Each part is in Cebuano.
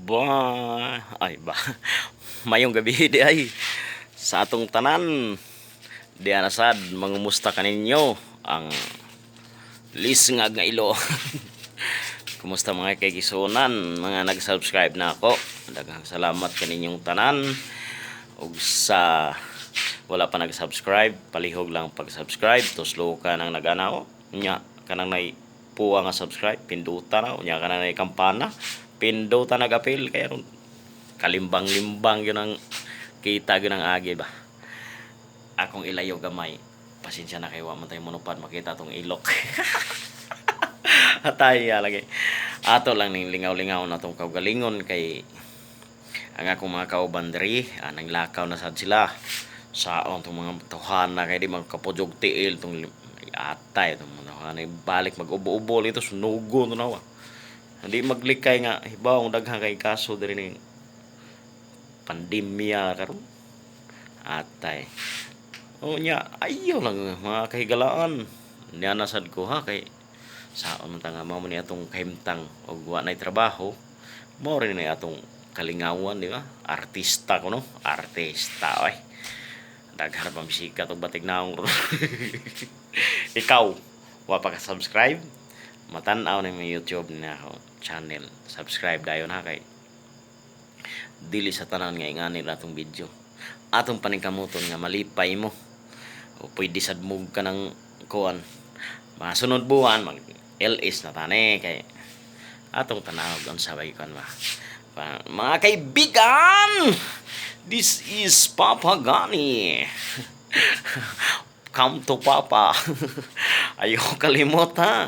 Ba, ay ba. Mayong gabi di ay sa atong tanan. Di na sad mangumusta kaninyo ang lisngag nga ilo. Kumusta, mga kaigsuonan, mga nag-subscribe na ako? Daghang salamat kaninyong tanan. Ug sa wala pa nag-subscribe, palihog lang pag-subscribe, tuslo ka nang naganaw. Nya kanang nay puwa nga subscribe, pinduta na, unya kanang nay kampana, pinduta nag-apil kay aron kalimbang-limbang yun ang kita yun ang agi ba. Akong ilayo gamay. Pasensya na kay wa man tayo monopod, makita tong ilok. Atay lagi. Ato lang ning lingaw-lingaw na tong kaugalingon kay ang akong mga kauban diri, anang lakaw na sad sila. Saon tong mga tawhana kay di magkapujog tiil tong atay tong mga tawhana balik mag-ubo-ubo nito sunugo to nawa. Hindi maglikay nga hibaw ang daghan kay kaso diri ning pandemya karon. Atay. O nya, ayaw lang mga kahigalaan. Niya na sad ko ha kay saon man ta nga mao man ni atong kahimtang og wa nay trabaho. Mao rin ni atong kalingawan, di ba? Artista ko no, artista oy. Daghan pa bisika og batig naong ron. Ikaw, wa pa ka subscribe? Matan-aw na yung YouTube na ako channel. Subscribe dayon ha kay dili sa tanan nga ingani na atong video. Atong paningkamuton nga malipay mo. O pwede sad mo ka ng kuan. Masunod buwan mag LS na tani kay atong tanaw unsa bay kuan ba. Mga kaibigan, this is Papa Gani. Come to Papa. Ayaw kalimot ha.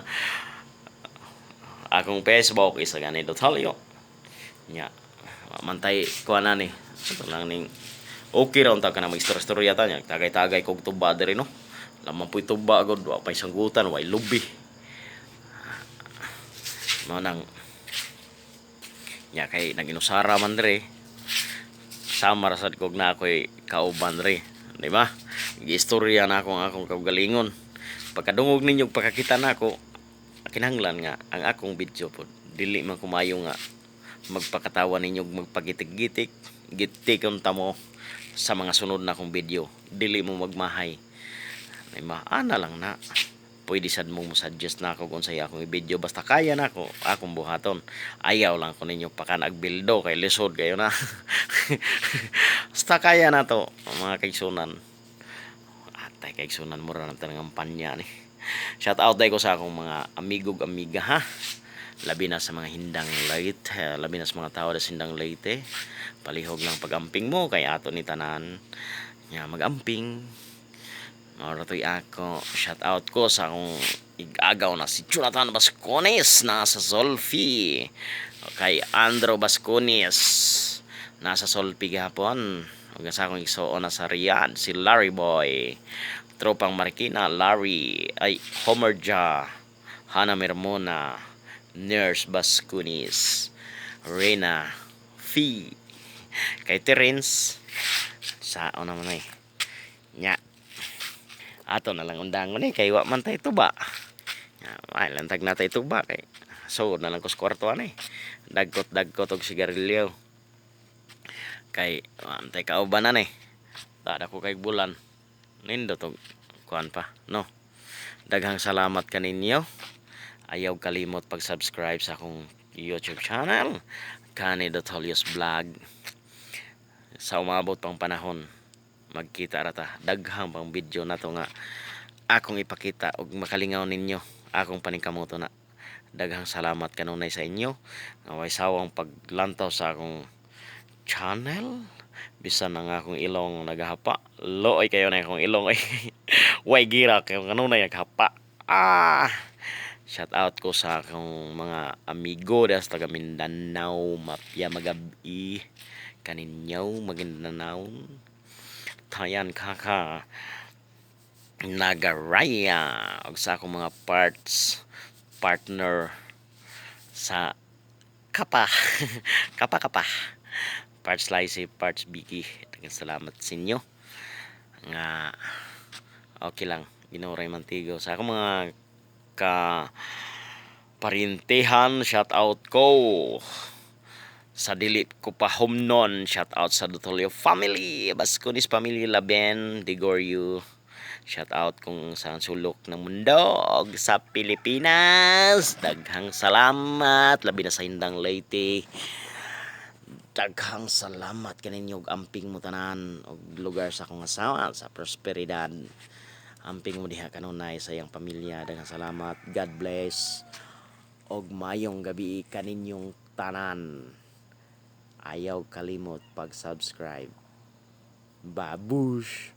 Akong Facebook is Gani Dotalio. Nya, mantay kuan na ni. Ito lang ning okay ra unta ka na mag-istorya-istorya ta nya. Tagay-tagay kog tuba diri no. Lamang po'y tuba gud, wa pa'y sanggutan, way lubi. Mao nang nya kay nag-inusara man diri. Sama ra sad kog na ako'y kauban diri, di ba? Giistorya na ako ang akong kaugalingon. Pagkadungog ninyo, pagkakita nako, kinahanglan nga ang akong video pod dili man kumayo nga magpakatawa ninyo ug magpagitik-gitik gitik unta mo sa mga sunod na akong video, dili mo magmahay, di ba? Ana lang na pwede sad mo mo suggest na ako kung unsay akong i-video, basta kaya na ako akong buhaton. Ayaw lang ko ninyo pakan bildo kay lisod kayo na. Basta kaya na to, mga kaigsunan. Atay, kaigsunan mo ra na ang panya ni. Shout out dahil ko sa akong mga amigo ug amiga ha, labi na sa mga Hindang Leyte, labi na sa mga tao sa Hindang Leyte. Palihog lang pag-amping mo kay ato ni tanan nya mag-amping. Mao ra to'y ako. Shout out ko sa akong igagaw na si Jonathan Bascones nasa Solfi, kay Andro Bascones nasa Solfi gihapon, ug sa akong igsuon na sa Riyadh, si Larry Boy, tropang Marikina, Larry ay Homer Ja, Hana Mermona, Nurse Bascones, Reyna Fee, kay Terence sa naman ay nya ato na lang undangon eh kay wa man tay tuba. Nya, ay lantag na tay tuba kay so na lang ko sa kwarto ani dagkot dagkot og sigarilyo kay wa man tay kaubanan eh. Tada ko kay bulan nindot og kuan pa no. Daghang salamat kaninyo. Ayaw kalimot pag-subscribe sa akong YouTube channel, Kani Dotolios Vlog. Sa umabot pang panahon, magkita ra ta. Daghang pang video na to nga akong ipakita ug makalingaw ninyo. Akong paningkamuto na. Daghang salamat kanunay sa inyo nga way sawang paglantaw sa akong channel bisan ang akong ilong nagahapa. Looy kayo na akong ilong ay way gira kayo kanunay naghapa. Ah, shout out ko sa akong mga amigo diha sa taga Mindanao. Mapya magabi kaninyo, Maguindanao. Tayan kaka Nagaraya ug sa akong mga parts partner sa kapa kapa kapa parts Laisi, parts Biki. Daghang salamat sa inyo nga okay lang. Ginoo ray mantigo. Sa akong mga ka parintihan, shout out ko. Sa dili ko pa humnon, shout out sa Dutolio family, Basconis family, Laben, Digoryu. Shout out kung sa sulok ng mundo og sa Pilipinas. Daghang salamat labi na sa Indang, Leyte. Daghang salamat kaninyo ug amping mo tanan og lugar sa akong asawa sa Prosperidad. Amping mo diha kanunay sa iyang pamilya. Daghang salamat. God bless. Og mayong gabi kaninyong tanan. Ayaw kalimot pag-subscribe. Babush!